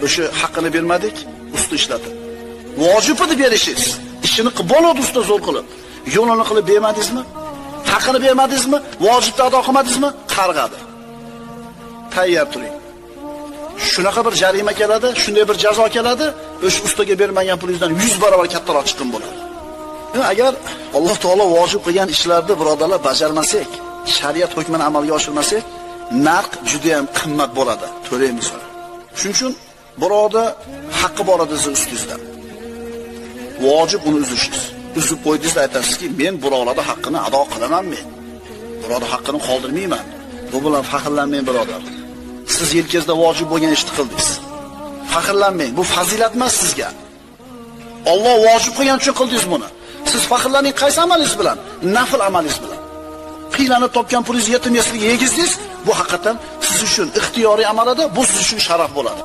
O'sha haqqini bermadik, usta ishlatib. Vojib edi berishingiz. Ishini qilib bo'ladi usta zo'r qilib. Yo'lini qilib bermadingizmi? Haqqini bermadingizmi? Vojibni ado qilmadingizmi? Qarg'adi. Tayyor turing. Shunaqa bir jarima keladi, shunday bir jazo keladi, o'sha ustaga bermagan pulingizdan 100 barobar kattaroq chiqim bo'ladi. Agar Alloh taolo vojib qilgan ishlarni birodarlar bajarmasak, shariat hukmini amalga oshirmasak, narx juda ham qimmat bo'ladi, to'laymiz. Shuning uchun birovda haqqi bor edi siz ustingizda. Vojib uni uzishingiz. Uzib qo'ydingiz, aytasizki, men birovlarda haqqini ado qilaman men. Birovda haqqini qoldirmayman. Bu bilan faxrlanmang birodar. Siz yelkangizda vojib bo'lgan ishni qildingiz. Faxrlanmang, bu fazilat emas sizga. Alloh vojib qilgan uchun qildingiz buni. Siz faxrlaning qaysi amalingiz bilan? Nafl amalingiz bilan. Qiylanib topgan pulingizni yetim yesirga yegizdingiz, bu haqiqatan siz uchun ixtiyoriy amal edi, bu siz uchun sharaf bo'ladi.